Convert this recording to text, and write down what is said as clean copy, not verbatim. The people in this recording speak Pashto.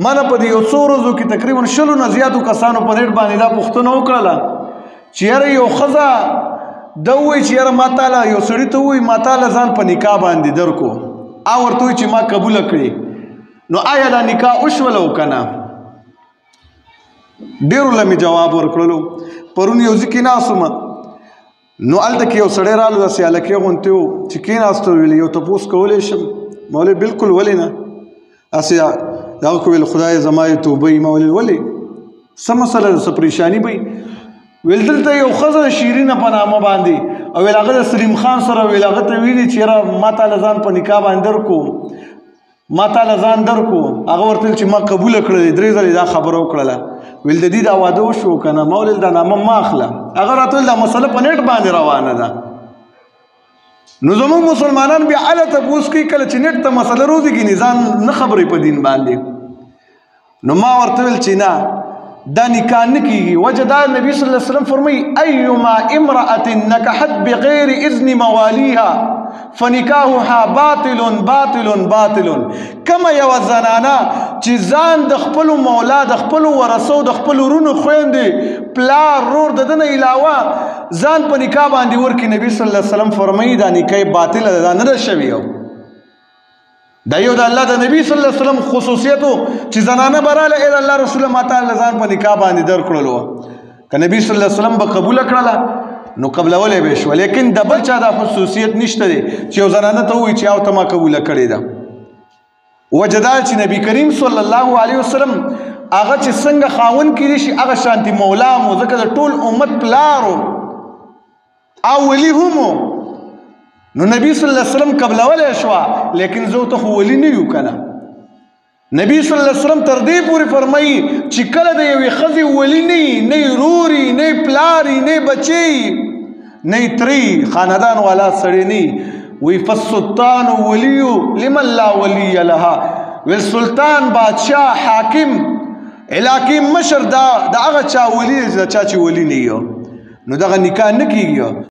مانه په دې یو څو ورځو کې تقریبا 20 نه زیاتو کسانو په نېټ باندې دا پوښتنه وکړله چې یاره یو ښځه ده ووایي چې یاره ما تاله یو سړي ته ووایي ما تاله ځان په نکاح باندې درکو، او ورته ووایي چې ما قبوله کړې، نو آیا دا نکاح وشوله او که نه؟ ډېرو له مې جواب ورکړلو. پرون یو ځای کېناستم، نو هلته کې یو سړی رالو، داسې هلکې غونتې و چې کېناستو، ویل یو تپوس کولی شم؟ ما ویل بالکل ولې نه. هسې هغه کو ویل خدای زما یې توبه یي. ما ویل ولې، څه مسله ده، څه پریشاني به وي؟ ویل دلته یو ښځه ده شیرینه په نامه باندې، او ویل هغه د سلیم خان سره ویل هغه ته ویلي چې یاره ما تاله ځان په نکاح باندې درکو، ما تاله ځان درکو. هغه ورته ویل چې ما قبوله کړلې، 3 ځلې دا خبره وکړله. ویل د دې دا واده وشو که نه؟ ما ویل دا نامه مه اخله. هغه راته ویل دا مسله په نېټ باندې روانه ده. نو زموږ مسلمانان بیا هله تپوس کوي کله چې نېټ ته مسله روزي کینې، ځان نه خبرې په دین باندې. نو ما ورته ویل چې نه، دا نکاح نه کیږي. وجه دا نبی صلی الله علیه وسلم فرمایي ایما امرأة نکحت بغیر اذن موالیها فنکاحها باطل باطل باطل. کما یوه زنانه چې ځان د خپلو مولا، د خپلو ورثو، د خپلو وروڼو، خویندې، پلار، ورور، د ده نه علاوه ځان په نکاح باندې ورکړي، نبی صلی الله علیه وسلم فرمایي دا نکاح باطله ده، دا نه ده شوې. دا یو د الله د نبی صلی الله علیه وسلم خصوصیت و چې زنانه به راله، ای د الله رسوله ما تا له ځان په نکاح باندې درکړلو، که نبی صلی الله علیه وسلم به قبوله کړله نو قبلولی به شوه. لیکن د بل چا دا خصوصیت نشته دی چې یو زنانه ته ووایي چې او ته ما قبوله کړې ده. وجه دا چې نبی کریم صلی الله علیه وسلم هغه چې څنګه خاوند کېدی شي هغه شانتي مولا مو، ځکه د ټول امت پلار و او ولي هم و. نو نبی صلی الله علیه وسلم قبلولی شوه، لیکن زه ته خو ولي نه یو که نه. نبی صلی الله علیه وسلم تر دې پورې فرمایي چې کله د یوې ښځې ولي نه وي، نه یې ورور وي، نه یې پلار وي، نه یې بچی وي، نه یې تره وي، خاندان والا سړی نه وي، وایي فالسلطان ولي لمن لا ولي لها. ویل سلطان، بادشاه، حاکم، علاقې مشر، دا د هغه چا ولي دی چې د چا چې ولي نه وي، نو دغه نکاح نه کېږي.